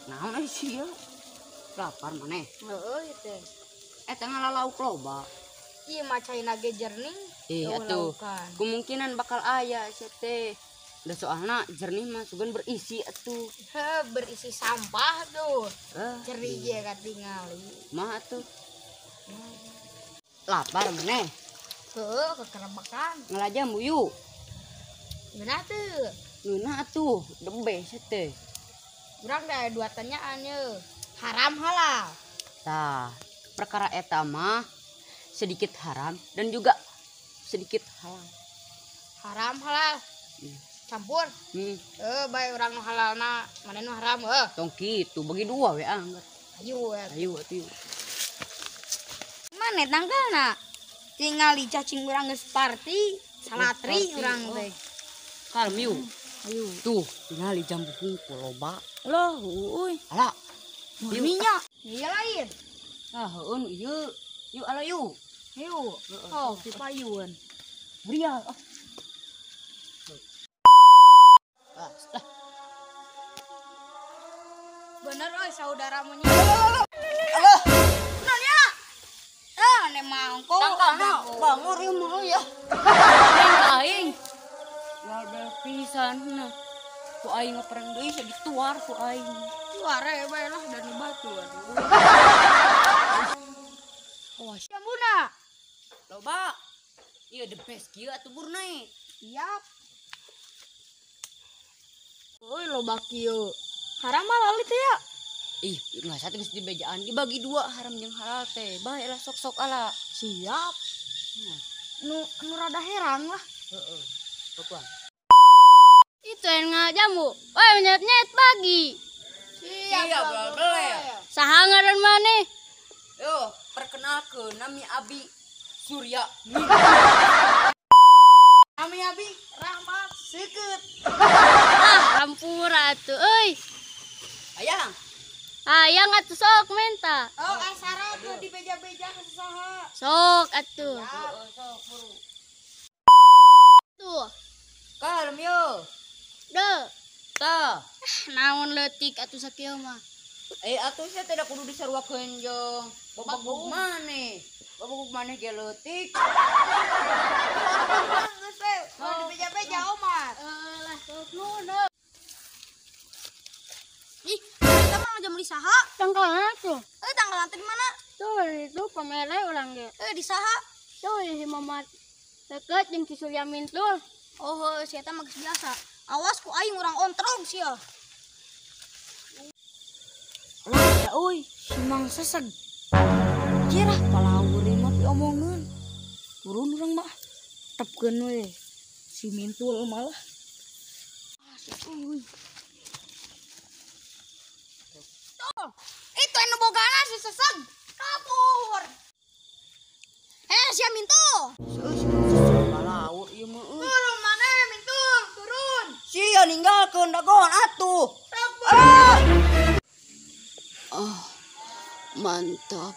Rek naon euy sia? Lapar maneh. Heeh ieu teh. Eta ngalalauk loba. Ieu mah caina ge jernih. Ih atuh. Kemungkinan bakal aya sia teh. Da soalna jernih mah sugan berisi atuh. Heh, berisi sampah tuh. Jernih ge katingali. Mah atuh. Lapar maneh. Heeh, kekerebekan. Ngalajambu yuk. Ngeunah teu? Ngeunah atuh, the best teh. Urang da dua tanyaan ye. Haram halal. Tah, perkara eta mah sedikit haram dan juga sedikit halal. Haram halal. Campur. Bae urang nu halalna, maneh nu haram heuh. Tong kitu, bagi dua we anggar. Ayo we. Ayo atuh. Maneh tanggalna? Tingali cacing urang geus party, salatri urang teh. Kalem yuk. Ayo. Tuh, tingali jambu hungkul loba. Loh, euy. Ala. Minyak. Iya lain. Ah, heueun ieu. Yuk ala yuk. Yuk. Oh, di payun. Meriah. Ah, lah. Bener euy saudara monyet. Alah. Naon ya? Ah, ne mangko. Tangkalna bangor ieu mah ya. Aing. Galbel pisan nah. Ku aing ngapereng deui dituar ku aing. Tuar we bae lah dan batu aduh. Oh, jambuna. Loba. Ieu the best kieu atuh burnae. Siap. Euy loba kieu. Haram halal teh ya? Ih, nggak satu geus dibejaan dibagi dua haram jeung halal teh. Bae lah sok-sok ala. Siap. Nu nu rada heran lah. Heeh. Tokuan. Itu yang ngajamu. Woi nyet-nyet pagi. Siap, boleh. Saha ngaran maneh? Yo, perkenalkeun nami Abi Surya. Nami Abi Rahmat Seukeut. Ah, hampura atuh euy. Ayang. Ayang atuh sok menta. Oh, asara tuh dibeja-beja ka saha. Sok atuh. Heeh, sok buru. Tuh. Kalem yo. Deh. Tah. Naon leutik atuh sakieu mah. Eh atuh sia teh da kudu disaruakeun jeung babagug maneh. Babagug maneh ge leutik. Geus we, mau dibeja-beja omat. Lah sok nuhun. Ih, eta mah jam di saha? Tangkalna tuh. Eh, tangkalan teh di mana? Tuh, itu pamere urang ge. Eh, di saha? Tuh, si Mamat. Deket jeung si Surya Mintul. Oh, si eta mah geus biasa. Awas ku aing urang ontrog sia. Lah, euy, si Mang Seseg. Jirah palawur mah piomongeun. Turun urang mah. Tepkeun we. Si Mintul malah. Ah, si euy. Tuh, itu anu bogana si Seseg. Kabur. Eh, si Mintul. Seuh, si Seseg palawur ieu mah euy. Turun mana Mintul? Turun. Sia ninggalkeun dagoan atuh. Ah! Oh, mantap.